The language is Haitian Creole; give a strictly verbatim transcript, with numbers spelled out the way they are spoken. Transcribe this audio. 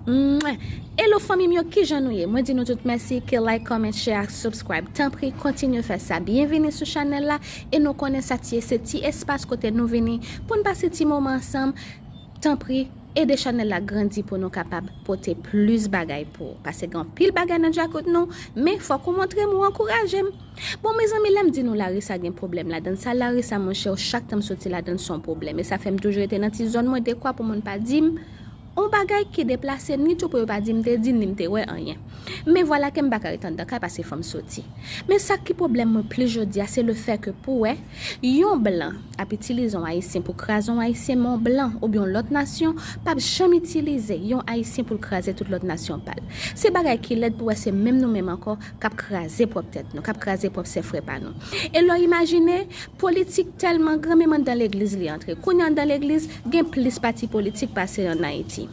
Mwah! Hello fanmi m yo, kijan nou ye? Mwen di nou tout mèsi ke like, comment, share ak subscribe. Tanpri, kontinye fè sa. Byenvini sou chanèl la e nou konnen sa ti ye se ti espas kote nou vini pou n pase ti moman ansanm. Tanpri, ede chanèl la grandi pou nou kapab pote plis bagay pou ou. Paske gen anpil bagay nan dyakout nou, men fòk ou montre m, ou ankouraje m. Bon, mezanmi, lè m di nou Larisa gen pwoblèm ladann sa, Larisa, monchè, chak tan m soti ladann, se yon pwoblèm. E sa fè m toujou rete nan ti zòn mwen, dekwa pou moun pa di m yon bagay ki deplase, ni tou pou yo pa di m te di, ni m te wè anyen. Men vwala ke m pa ka ret anndan kay paske fò m soti. Men sa ki pwoblèm mwen plis jodi a, se le fè ke pou wè yon blan ap itilize yon Ayisyen pou kraze yon Ayisyen, men yon blan oubyen yon lòt nasyon p ap janm itilize yon Ayisyen pou l kraze tout lòt nasyon pa l. Se bagay ki lèd pou wè se menm nou menm ankò k ap kraze pwòp tèt nou, k ap kraze pwòp sè frè pa nou. E lè w imajine, politik tèlman gran, menm anndan legliz li antre. Kounye a anndan legliz, gen plis pati politik pase ann Ayiti.